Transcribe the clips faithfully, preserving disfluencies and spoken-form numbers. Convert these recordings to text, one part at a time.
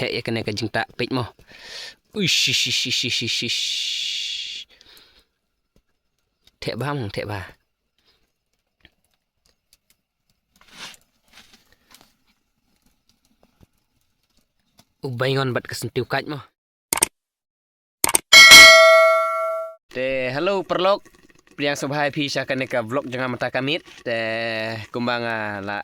theh ïa kane ka jingtah peit mo. Uish, ish, ish, ish, ish, ish, ish. Theh bha mo, theh bha. U baingon bad ka syntiew kait mo. Te hello paralok, pdiang sngewbha ïa phi sha kane ka vlog jong nga mynta ka miet. Te kumba nga la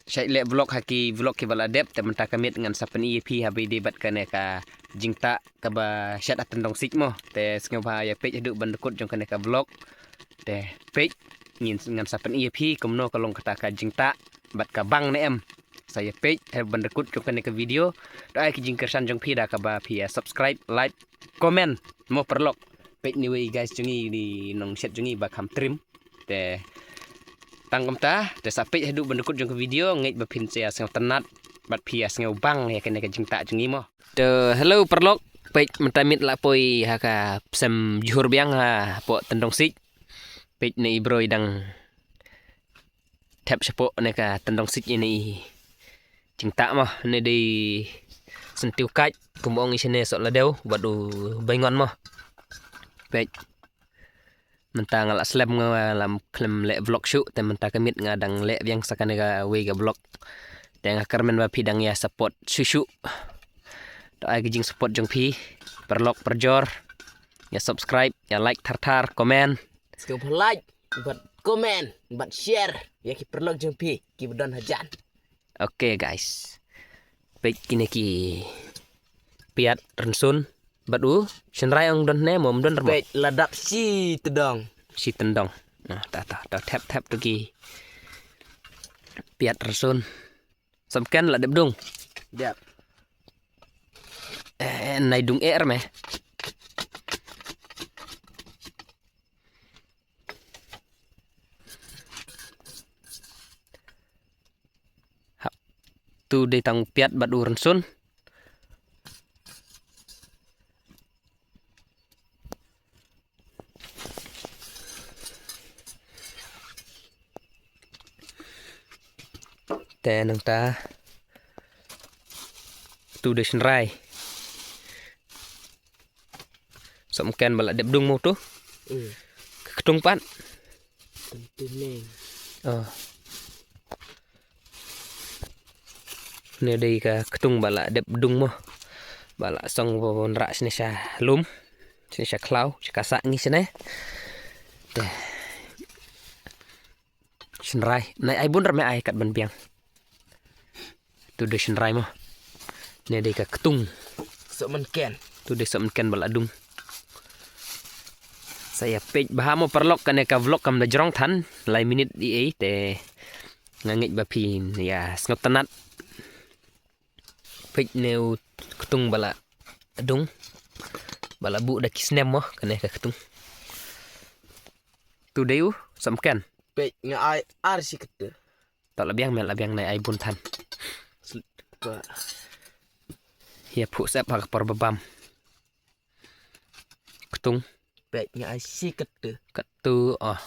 shait leh vlog ha ki vlog kiba la dep, te mynta ka miet ngan sa pyni ïa phi haba ïadei bad kane ka jingtah kaba shet ha tyndong siej mo. Te sngewbha ïa peit haduh ban da kut jong kane ka vlog. Te peit, ngin, ngan sa pyni ïa phi kumno ka long kata ka jingtah bad ka bang ne em. Sa ïa peit haduh ban da kut jong kane ka video. To ai ki jingkyrshan jong phi da kaba phi ïa subscribe, like, comment mo paralok. Peit ni wei guys jong ngi, ni nongshet jong ngi ba kham trim. Te tang kumta, te sa peit haduh ban da kut jong ka video, ngeit ba phin sa ïa sngewtynnat bad phi ïa sngewbang ïa kane ka jingtah jong ngi mo. Te hello paralok, peit mynta miet la poi ha ka psem jhur biang hapoh tyndong siej. Peit ne i bro i dang thep shapoh ne ka tyndong siej ïa ne i jingtah mo. Ne dei syntiew kait, kumba ong i shane soh ladew bad u baingon mo. Peit. Mynta nga la slem, nga la khlem leh vlog shuh, te mynta ka miet nga dang leh biang sa kane ka wei ka vlog. Te nga kyrmen ba phi dang ïa support shuh shuh. To ai ki jingsupport jong phi paralok parajor. Ïa subscribe, ïa like thar thar, comment. Sngewbha like bad comment bad share ïa ki paralok jong phi kiba don hajan. Ok guys. Peit kine ki piat rynsun bad u shynrai, ong don ne mo, ym don re mo. Peit la dap shi tyndong. Shi tyndong. Nah, ta ta ta thep thep tu ki piat rynsun. Soh Mken, la dep dung? Dep. Eh, nai dung eh re me. Hap. Tu dei tang piat bad u rynsun. Te nangta tu dei shynrai. Soh Mken ba la dep dung mo tu. Hmm. Ka ktung pat. Ktung neng. Oh. Ne dei ka ktung ba la dep dung mo. Ba la song ba wanrah shane sha lum. Shane sha khlaw, sha ka sah ngi shane. Te. Shynrai, nai ai bun re me, ai kat ban biang. Tu dei shynrai mo. Ne dei ka ktung. Soh Mken. Tu dei Soh Mken ba la dung. Sa ïa peit bha mo paralok, kane ka vlog kam da jrong than, lai minit i ei te nga ngeit ba phin ïa sngewtynnat. Peit ne u ktung ba la dung. Ba la buh da ki snem mo, kane ka ktung. Tu dei u Soh Mken. Peit nga ai ar shi kynta. To la biang me, la biang, nai ai bun than. Sl-, ba. Ïa phuh sep ha ka por ba bam. Ktung. Peit nga ai shi kynta. Katu, oh.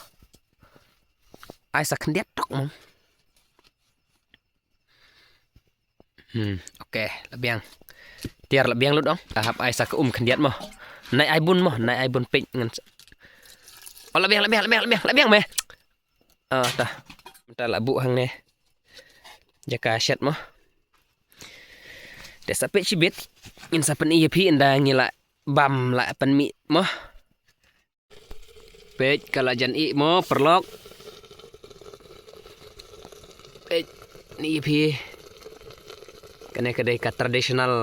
Ai sa khyndiat tok mo. Hmm, ok, la biang. Tiar la biang lut ong. Ta hap ai sa ka um khyndiat mo. Nai ai bun mo, nai ai bun, peit ngan sa-, oh, la biang, la biang, la biang, la biang, la biang me. Ah, ta. Ta la buh hangne. Jaka shet mo. Te sa peit shibit. Ngin sa pyni ïa phi ynda ngi la bam la pynmih mo. Peit ka la jan ih mo paralok. Peit ni phi. Kane ka dei ka traditional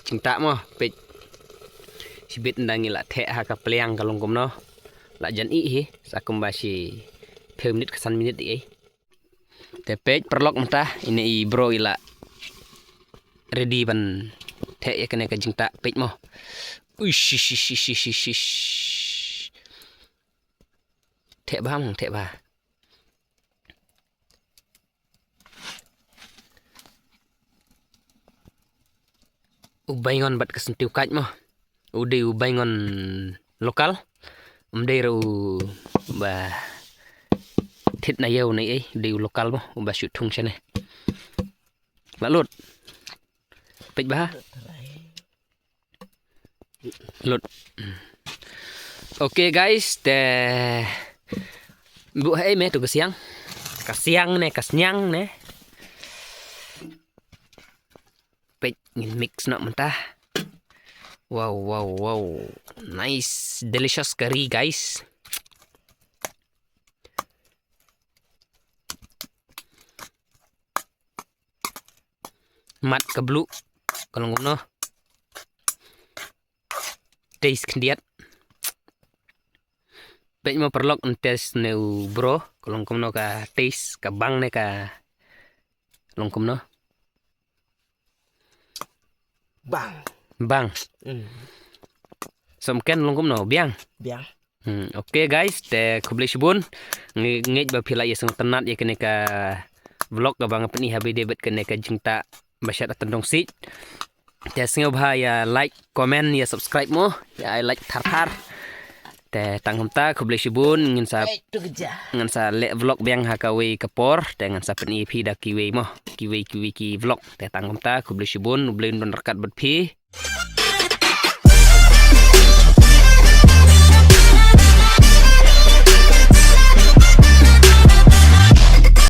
jingtah mo. Peit. Shibit ynda ngi la theh ha ka pliang ka long kumno. La jan ih hi. Sa kumba shi phew minit ka san minit ih. Te peit paralok mynta, ine i bro i la ready ban theh ïa kane ka jingtah, peit mo. Uish, ish, ish, ish. Theh bha mo, theh bha. U baingon bad ka syntiew kait mo. U dei u baingon local. Um dei ruh u ba thied na ïew ne ei, u dei u local mo, u ba shu thung shane. La lut. Peit bha. Lut. Okay guys, te buh ha ei me tu ka siang. Ka siang ne, ka sniang ne. Peit ngin mix noh mynta. Wow, wow, wow. Nice, delicious curry guys. Mat ka bluh. Ka long kumno. Taste khyndiat. Peit mo paralok, yn test ne u bro. Ka long kumno ka taste, ka bang ne ka long kumno. Bang. Bang. Hmm. Som ken long kumno, biang. Biang. Hmm, okay guys, te khublei shibun. Ngi ngeit ba phi la ïa sngewtynnat ïa kane ka vlog kaba nga pyni ha ba ïadei bad kane ka jingtah ba shat ha tyndong siej. Te sngewbha ïa like, comment, ïa subscribe mo, ïa ai like thar thar. Te tang kumta khublei shibun, ngin sa Eh, tu kerja. Ngin sa leh vlog biang ha kawei ka por, te ngin sa pyni phi da kiwei mo, kiwei kiwei ki vlog. Te tang kumta khublei shibun, U Blei un don ryngkat bad phi.